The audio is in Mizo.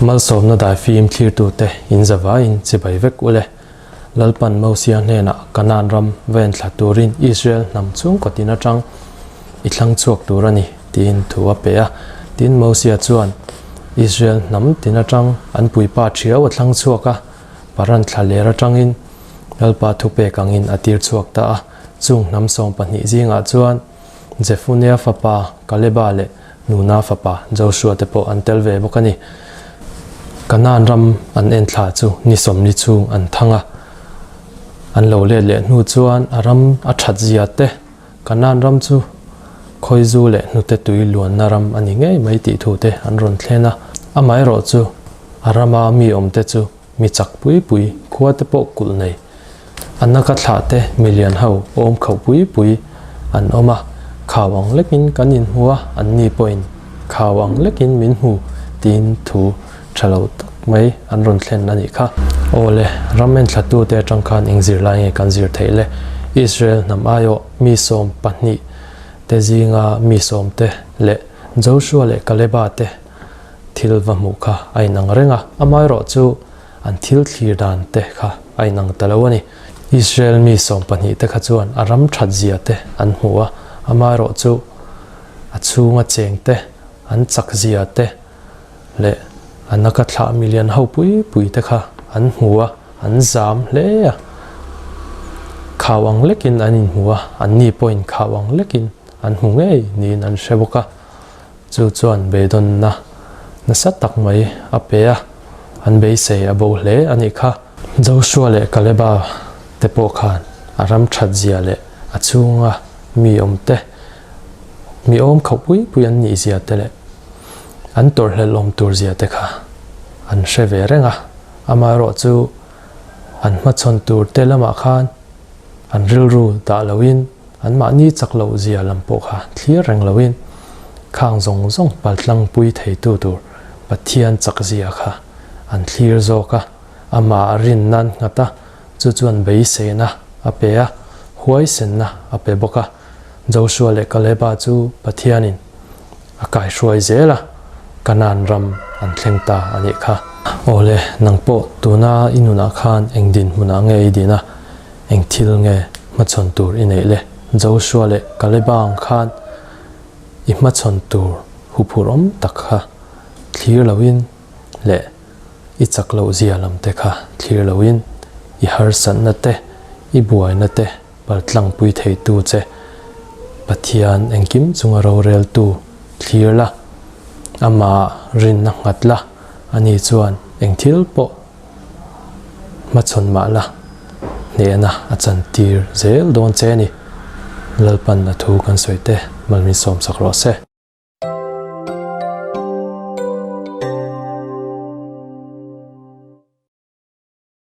Malsawmna daifim thlirtute in zavaiin chibai vek ule. Lalpan Mosia hnenah Kanaan ram va enthla turin Israel hnam chhungkaw tin atang i thlang chhuak tur a ni, tiin thu a pe a. Tin, Mosia chuan Israel hnam tin atang an puipa thiau a thlang chhuak a, Paran thla ler atangin Lalpa thupek angin a tir chhuak ta a. Chung hnam 12 zingah chuan Jefunea fapa Kaleba leh Nuna fapa Joshua te pawh an tel ve bawk a ni. Kanaan ram an en thla chu ni 40 chhung an thang a. An lo let leh hnu chuan a ram a that zia te, Kanaan ram chu khawizu leh hnute tui luanna ram a ni ngei mai tih thu te an rawn thlen a. Amaherawh chu a rama mi awmte chu mi chak pui pui, khua te pawh kulh nei. A naka thlah te milian ho awm khauh pui pui an awm a, khau ang lekin kan inhmu a, anni pawhin khau ang lekin min hmu tiin thu tha lo tak mai an rawn thlen a nih kha. Aw le, ram enthlatute atang khan eng zirlai nge kan zir theih le? Israel hnam aiawh mi 12 te zinga mi 10 te leh Joshua leh Kaleba te thil va hmuh kha a inang reng a, amaherawh chu an thil thlir dan te kha a inang ta lo a ni. Israel mi 12 te kha chuan a ram that zia te an hmu a, amaherawh chu a chhunga cheng te, an chak zia te leh a naka thlah milian ho pui pui te kha an hmu a, an zam hle a. Khau ang lekin an inhmu a, anni pawhin khau ang lekin an hmu ngei niin an hre bawk a. Chu chuan beidawnna nasa tak mai a pe a, an beisei a bo hle a nih kha. Joshua leh Kaleba te pawh khan a ram that zia leh a chhunga mi awm te, mi awm khauh pui pui an nih zia te leh an tawrhhlelh awm tur zia te kha an hre ve reng a. Amaherawh chu an hmachhawn tur te lamah khan an rilru dah loin Anmahni chak loh zia lam pawh kha thlir reng loin khang zawng zawng paltlangpui theitu tur Pathian chak zia kha an thlir zawk a, amah rin nan nghat a, chu chuan beiseina a pe a, huaisenna a pe bawk a. Joshua leh Kaleba chu Pathianin a kaihruai zel a, Kanaan ram an thleng ta a nih kha. Awle, nang pawh tuna i nunah khan eng dinhmunah nge i din a, Eng thil nge hmachhawn tur i neih le? Joshua leh Kaleba ang khan i hmachhawn tur huphurh awm tak kha thlir loin leh i chak loh zia lam te kha thlir loin i harsatna te, i buaina te paltlangpui theitu che Pathian engkim chunga roreltu thlir la, amah rinna nghat la, ani chuan eng thil pawh Hmachhawn mah la, hnehna a chantir zel dawn che a ni. Lalpan a thu kan sawi te, Malmin sawmsak rawh se.